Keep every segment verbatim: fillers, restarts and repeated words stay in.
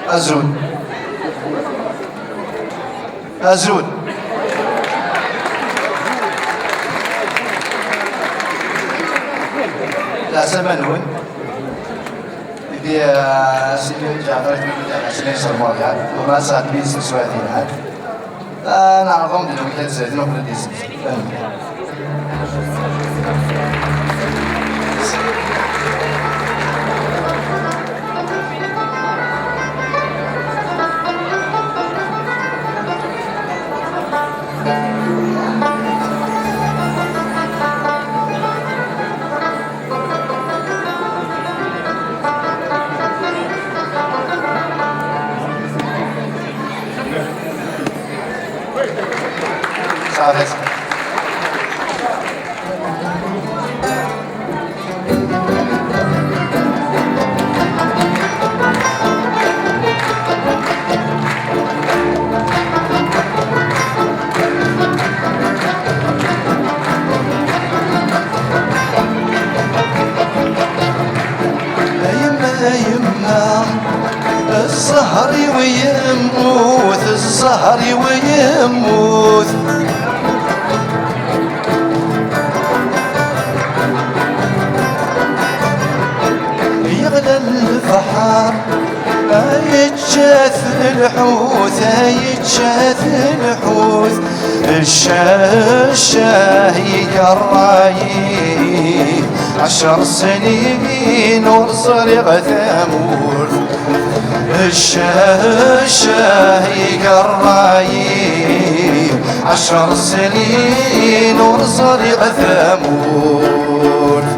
Azul. Azul. Leɛsama-nwen. Di, eh, Sidi Ǧaɛfar, Sidi Ḥsen, Sir Morgan, u ma sɛeddi s teswiɛt yelhan. Eh, neɛreḍ-am-d lewkil zayden uqbel ad d-yessemt. Sabes. A yemma, a yemma, zzher-iw yemmut, zzher-iw yemmut. Yeɣla lebḥer, ay yečča-t lḥut, ay yečča-t lḥut. Ccah, ccah iga ṛṛay-i, ɛecṛ snin ur ẓriɣ tamurt. Ccah, ccah iga ṛṛay-i, ɛecṛ snin ur ẓriɣ tamurt.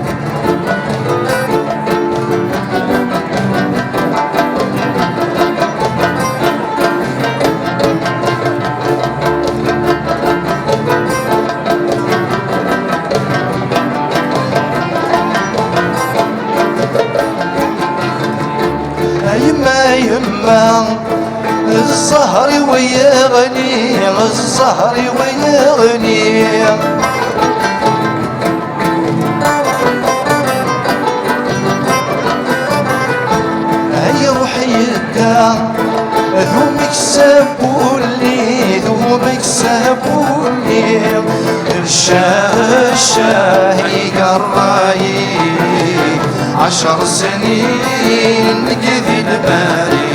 A yemma, a yemma, zzher-iw yeɣli, zzher-iw yeɣli. Ay ruḥ yedda, d umeksa n wulli, d umeksa n wulli. Ccah, ccah iga ṛṛay-i, ɛecṛ snin nekk di lbari.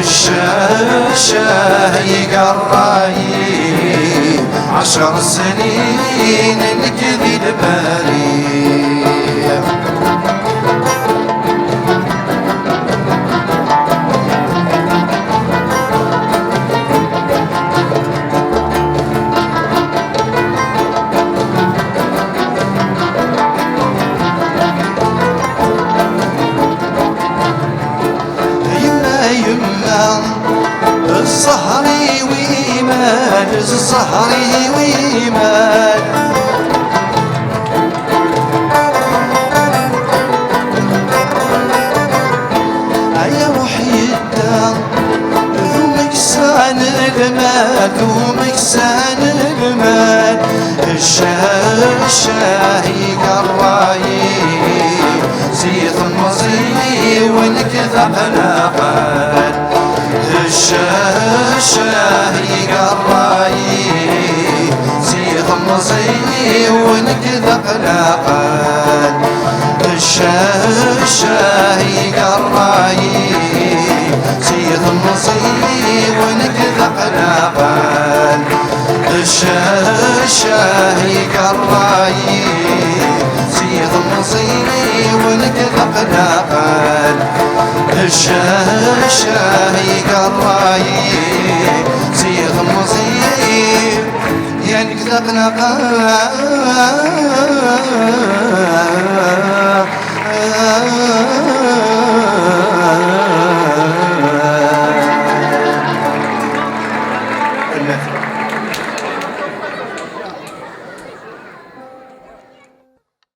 Ccah, ccah iga ṛṛay-i, ɛecṛ snin nekk di lbari. Yemma, yemma, zzher-iw imal, zzher-iw imal. Ay ruḥ yedda, d umeksa n lmal, d umeksa n lmal. Ccah, ccah iga ṛṛay-i, si temẓi-w nekk d aqlaqal. Ccah, ccah iga ṛṛay-i, si temẓi-w nekk d aqlaqal. Ccah, ccah iga ṛṛay-i, si temẓi-w nekk d aqlaqal. Ccah, ccah iga ṛṛay-i, si temẓi-w nekk d aqlaqal. Ccah, ccah iga ṛṛay-i, si temẓi-, ya nekk d aqlaqal.